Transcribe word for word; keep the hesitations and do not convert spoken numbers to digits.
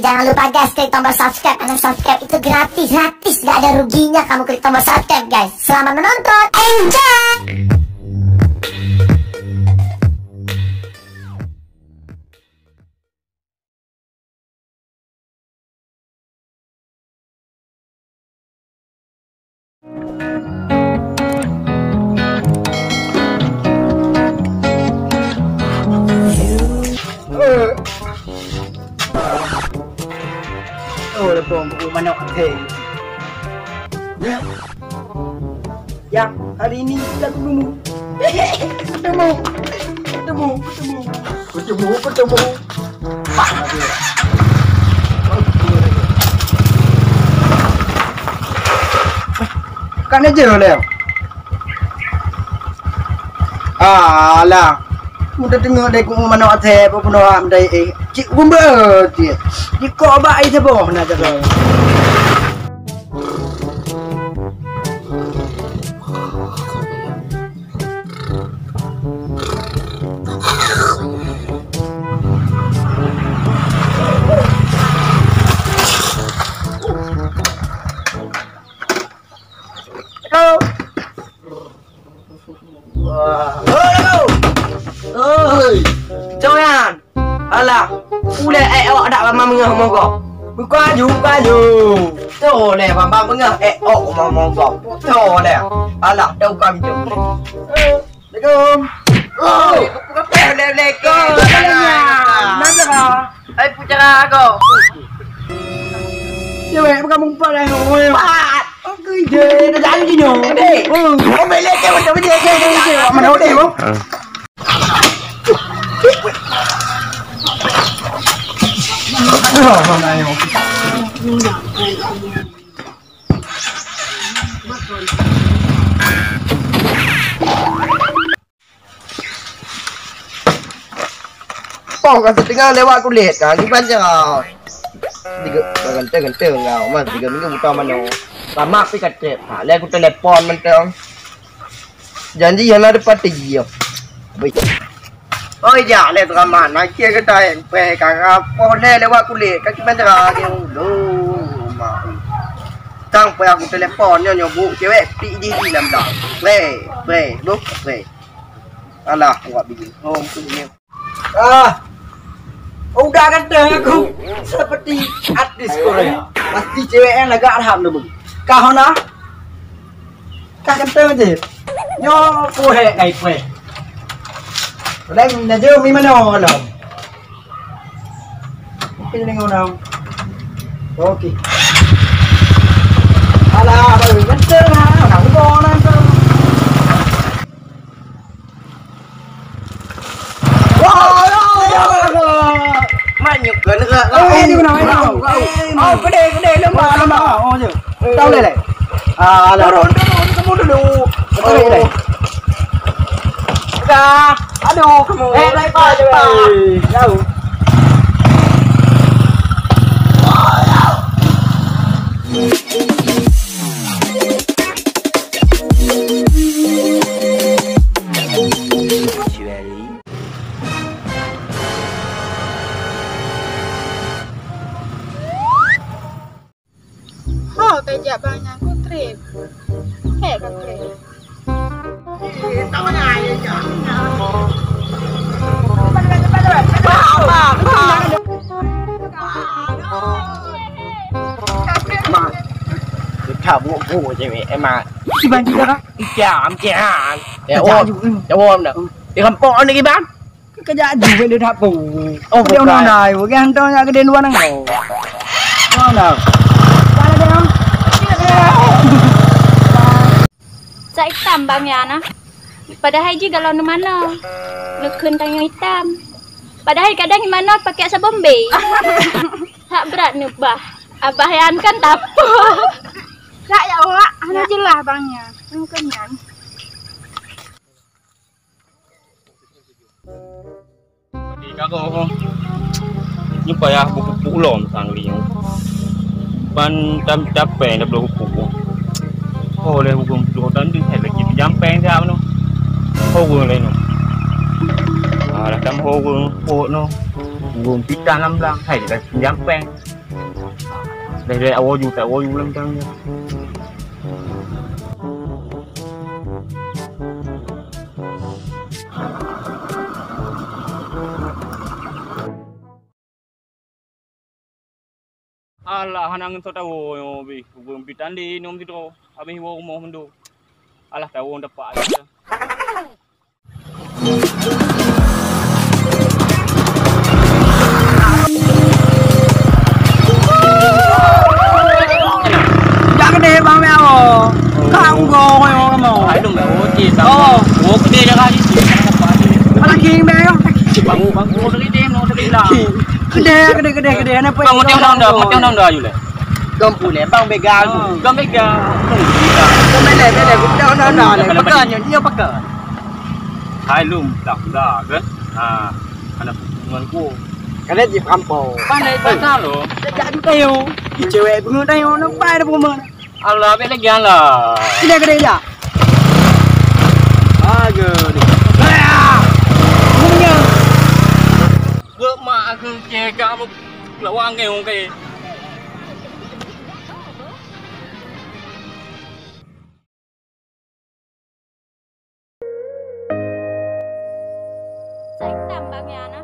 Jangan lupa guys, klik tombol subscribe, karena subscribe itu gratis, gratis, gak ada ruginya kamu klik tombol subscribe guys. Selamat menonton, enjoy! Oh, lepong buku manok. Hey. Ya, hari ini kita ketemu. Ketemu. Ketemu, ketemu. Ketemu, ketemu. Kan aja leh. Alah. Mudah tengok deh ku manok asep pun dah mendai eh. Cik gumba dia. Di kok bak ai seboh nak jaga. Halo. Wah. Halo. Oi. Cok nyan. Alah, ulèe èk awak dak lama meungoh mogok. Buka aju, buka aju. Toleh bang, bang meungoh èk awak mau mogok. Toleh. Alah, dah buka pintu. Assalamualaikum. Oh, buka pintu. Assalamualaikum. Kenapa kau? Hai, pucara aku. Ya, weh, bukan mumpat lah. Pat. Aku ide, dah janji nyoh. Dek. Oh, belek ke macam ni. Mana hotel, bang? Poh ka siteungoh lewat kulét ka, kiban cara. Tiga, ganteng-ganteng kau, mas tiga minggu buta mano. Lama pi ka trép. Ha, lé aku telepon mantong. Janji hana dapat teuji. Beuh. Oi, jak lé Suraman, akhé gata péh ka poh lé lewat kulét, ka kiban cara ke ulo. Tang péh aku telepon nyoe, nyoe bu cewek pik di di lam dah. Péh, péh, bu, péh. Alah, awak bini. Oh, tu dia. Ah, udah ganteng aku seperti artis Korea. Pasti cewek yang agak arham dulu. Kau na? Kau ganteng je. Nyo, kuhek ngai kuhek. Lain na je mi mana alam. Mungkin dengan orang. Okey. Alah, baru ganteng lah. Nak ubah orang tu. Manyuk ke negara kau? Eh, ini guna, ini guna. Oh, gede, gede, lembah, lembah. Oh, je. Tahu leh, leh. Ah, alah. Turun, turun, kamu dulu. Betul, leh. Dah. Aduh, kamu. Eh, naik pas, naik pas. Jauh. Ho, kajak bang nyan ku trép. Hek ka trép. Mak, kita buku je, Mak. Iban juga. Ikan, ikan. Ya, wom. Ya, wom dah. Di kampung ni, Iban. Kejak aju bèk lé that pu. Oh, dia bukan. Nang dai, bukan hantom jak keudéh luwa nanggroe. Mana? Mana dia? Sak itam bang ya nah. Padahai jih galon neumanoe. Neukheun tanyoe itam. Padahai kadang iman nyoe pakai sabon be. Hak brat neubah. Abah yan kan tapo. Sak ya awak, hana jeulaih bang ya. Nang keunyan. Di kagoe ho. Nyoe payah beupupuk lom sang liyong. Ban tam capèe dah bloe pupuk ho. Oh, lé huköm ploh tan deuh hai lagèe jampèng siat nyoe. Ho ureueng lé nyoe. Ah, dah tam ho ureueng pot nyoe. Ureueng pitan lam blang hai dah jampèng. Deh, deh, awoe ju, tak awoe ju lam tang. Alah, hana ngon soe tawoe nyoe bih. Ubeueng pih tandi nyoe sidroe. Habéh woe rumoh mandum. Alah, tawoe dapat aja. Jak keudeh bang meu'ah. Ka ugo nyoe kamoe. Hai dong, oh, cik, oh. Oh, keudeh jaga di sini. Lagi meh. Bang, bang, oh, dari dem, oh, dari dah. Keudeh, keudeh, keudeh, keudeh. Bang, mati undang dah, mati undang dah, ayu leh. Gom pule, bang begal tu. Gom begal. Gom bele, bele, gom dah, dah, dah, dah. Pekan nyo, nyo pekan. Hai lum, dah, dah, ke? Ha, kana hubungan ku. Kana jiperampok. Pandai pasal lo. Sejak tu tayo. Di cewek bunga tayo, nampak ada bunga. Alah, bek lagi alah. Sini, kena ya. Aduh, ni. Ah! Bunga. Buat mak aku cekak. Lawang ke, orang kaya. Sai tam bang ya na.